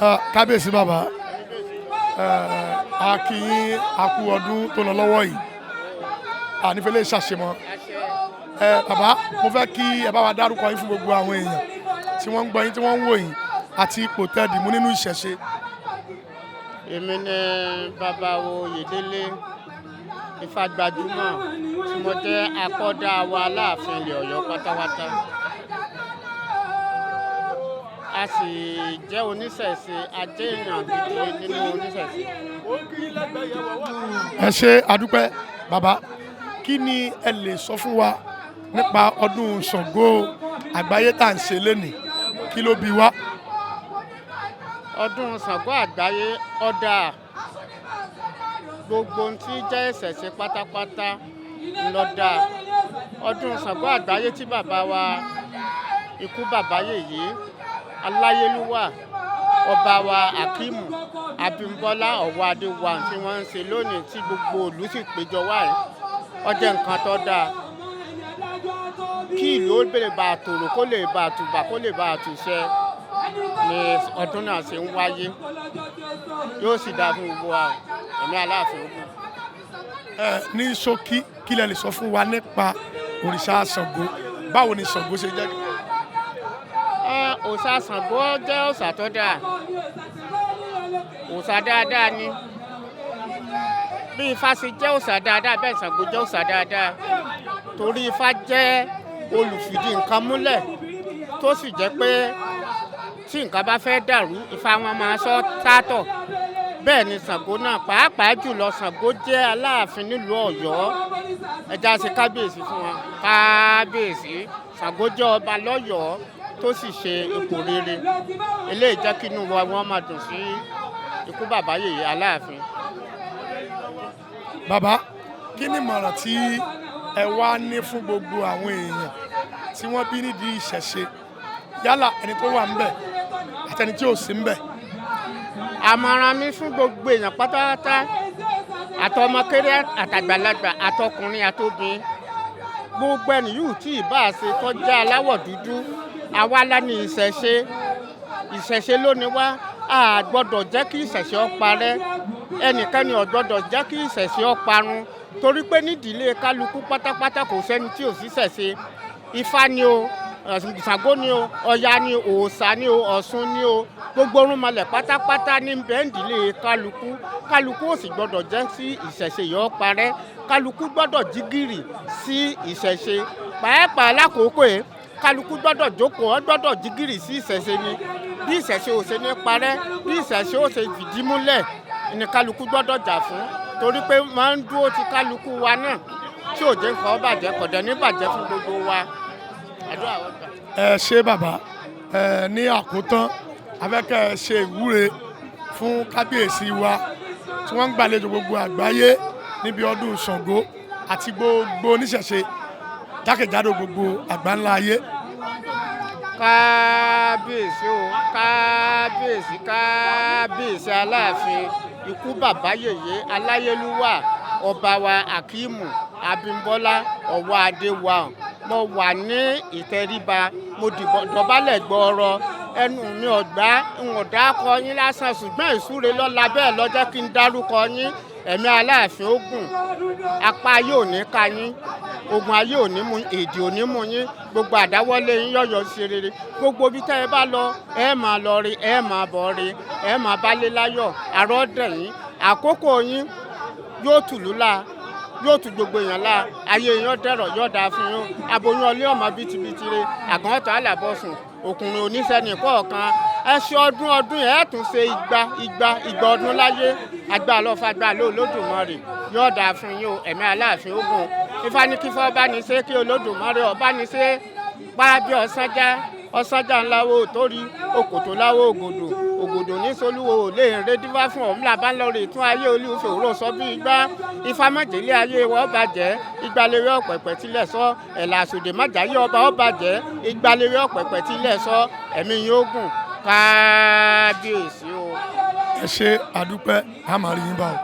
Kábíyèsí bàbá, a kí yín, a kú ọdún tó lọ lọ́wọ́ yìí, ànífẹ́ lè ṣàṣemọ́. Bàbá, mo fẹ́ kí ẹ bá wa dárúkọ yín fún gbogbo àwọn èèyàn tí wọ́n ń gbọ́ yín, tí wọ́n ń wò yín, àti ipò tẹ́ dì mú nínú ìṣẹ̀ṣe. Èmi ni bàbá wo Oyèdélé Ifágbajúmọ̀, tí mo jẹ́ akọ́dá wa Aláàfin ilẹ̀ Ọ̀yọ́ pátápátá. A sì jẹ́ oníṣẹ̀ṣe, a jẹ́ èèyàn gidi nínú oníṣẹ̀ṣe. Ẹ ṣe, àdúpẹ́ bàbá. Kí ni ẹ lè sọ fún wa nípa ọdún Ṣàngó àgbáyé tá à ń ṣe lénìí? Kí ló bí wá? Ọdún Ṣàngó àgbáyé ọ̀dà, gbogbo ohun tí jẹ́ ìṣẹ̀ṣe pátápátá ńlọ́dà. Ọdún Ṣàngó àgbáyé tí bàbá wa, ikú bàbá yèyé, aláyélúwà, ọba wa Akíìmù Abímbọ́lá Ọ̀wọ́adé wa, tí wọ́n ń ṣe lónìí, tí gbogbo ìlú sì péjọ wáyé, ó jẹ́ nǹkan tó dáa kí ìlú ó lè bá a tòrò, kó lè bá a tùbà, kó lè bá a tùṣẹ ni ọdún náà ṣe ń wáyé. Yóò sì dáa fún gbogbo wa, ẹ̀mí Aláàfin ogun. Ẹ ní ṣókí, kí lẹ lè sọ fún wa nípa òrìṣà Ṣàngó? Báwo ni Ṣàngó ṣe jẹ́? Òòṣà Ṣàngó jẹ́ òòṣà tó dáa, òòṣà dáadáa ni. Bí Ifá ṣe jẹ́ òòṣà dáadáa, bẹ́ẹ̀ Ṣàngó jẹ́ òòṣà dáadáa, torí Ifá jẹ́ olùfìdí nǹkan múlẹ̀, tó sì jẹ́ pé tí nǹkan bá fẹ́ dàrú, Ifá wọn máa sọ tátọ̀. Bẹ́ẹ̀ ni Ṣàngó náà, pàápàá jùlọ Ṣàngó jẹ́ Aláàfin nílùú Ọ̀yọ́. Ẹja ṣe kábíyèsí fún wọn, kábíyèsí. Ṣàngó jẹ́ ọba lọ́yọ̀ọ́ tó sì ṣe ipò rere. Eléyìí jẹ́ kí inú wa wọn máa dùn sí ikú bàbá yèyé Aláàfin. Bàbá, kí ni ìmọ̀ràn tí ẹ wá ní fún gbogbo àwọn èèyàn tí wọ́n bí nídìí ìṣẹ̀ṣe, yálà ẹni tó wà ńbẹ̀ àtẹni tí ò sí ńbẹ̀? Àmọ̀ràn mi fún gbogbo èèyàn pátápátá, àtọmọ kéré àtàgbàlagbà, àtọkùnrin àtobìnrin, gbogbo ẹni yóò tí ì bá a ṣe tọ́jà aláwọ̀ dúdú, àwa la ní ìṣẹ̀ṣe. Ìṣẹ̀ṣe ló ní wá. A gbọ́dọ̀ jẹ́ kí ìṣẹ̀ṣe ó parẹ́. Ẹnikẹ́ni ò gbọ́dọ̀ jẹ́ kí ìṣẹ̀ṣe ó parun, torí pé nídìílé kálukú pátápátá, kò sẹ́ni tí ò sí ṣẹ̀ṣe. Ifá ni o, Ṣàngó ni o, Ọya ni o, òòṣà ni o, Ọ̀ṣun ni o, gbogbo orúnmọlẹ̀ pátápátá ní bẹ́ẹ̀ndìlé kálukú. Kálukú ò sì gbọ́dọ̀ jẹ́ sí ìṣẹ̀ṣe yìí ó parẹ́. Kálukú gbọ́dọ̀ jí gìrì sí ìṣẹ̀ṣe, pàápàá lákòókò yìí. Kálukú gbọ́dọ̀ jókòó, ó gbọ́dọ̀ jí gìrì sí ìṣẹ̀ṣe ni. Bí ìṣẹ̀ṣe ò ṣe ní parẹ́, bí ìṣẹ̀ṣe ò ṣe fìdí múlẹ̀ ni kálukú gbọ́dọ̀ jà fún, torí pé máa ń dúró ti kálukú wa náà tí ò jẹ́ nǹkan ó bàjẹ́, kò dẹ̀ ní bàjẹ́ fún gbogbo wa. Àdúrà ó gbà. Ẹ ṣé bàbá. Ẹ ní àkótán, a fẹ́ kẹ́ ẹ ṣe ìwúre fún kábíyèsí wa tí wọ́n ń gbàlejò gbogbo àgbáyé níbi ọdún Ṣàngó àti gbogbo oníṣẹ̀ṣe jákèjádò gbogbo àgbáńlá ayé. Kábíyèsí o, kábíyèsí, kábíyèsí Aláàfin, ikú bàbá yèyé, aláyélúwà, ọba wa Akíìmù Abímbọ́lá Ọ̀wọ́adé wa, mo wà ní ìtẹríba, mo dọ̀bálẹ̀ gbọ́ọ̀rọ̀. Ẹnu mi ọ̀gbá ń dákọ yín lásán, ṣùgbọ́n ìsúre lọ́la bẹ́ẹ̀ lọ́jọ́ kí n dárúkọ yín. Ẹ̀mí Aláàfin ogun, apá ayé ò ní ká yín, ogun ayé ò ní mú, èdè ò ní mú yín. Gbogbo àdáwọ́lé yín yọ̀yọ̀ ṣe rere. Gbogbo ibi tẹ́ ẹ bá lọ, ẹ máa lọ rí, ẹ máa bọ̀ rí, ẹ máa bálé láyọ̀. Àrọ́ dẹ̀ yín, àkókò yín yóò tùlú la, yóò tu gbogbo èèyàn la. Ayé yín dẹ̀rọ̀, yóò dáa fún yín. Aboyún ọlé ọmọ bìtìbìtì re, àgàn ọ̀tọ̀ àlàbọ̀sùn, òkùnrin oníṣẹ́ni kọ̀ọ̀kan. Ẹ ṣe ọdún ọdún, ẹ tún ṣe igba igba igba ọdún láyé. Agbá lọ́fàgbà lóòlódùmarè, yóò dáa fún yín o. Ẹ̀mí Aláàfin ogun, Ifá ní kífọ́ ọba ní ṣe, kí Olódùmarè ọba ní ṣe pa bí ọ̀sánjá ọ̀sánjá ńláwó torí òkòtò láwó ògòdò ògòdò ní solúwo ò lè rédíwá fún ọ̀hún làbá lọ́rẹ̀ tún ayé olúfẹ́ òró sọ bí igbá. Ifá mọ̀jẹ̀lé ayé wọ́n bàjẹ́, ìgbàlewé ọ̀pẹ̀pẹ̀ tilẹ̀ sọ ẹ̀là àsòdè mọ̀jáyé ọba ó bàjẹ́, ìgbàlewé ọ̀pẹ̀pẹ̀ tilẹ̀ sọ. Ẹ̀mí yín ó gùn, kábíyèsí o. Ẹ ṣe, àdúpẹ́, a máa rí yín bá o.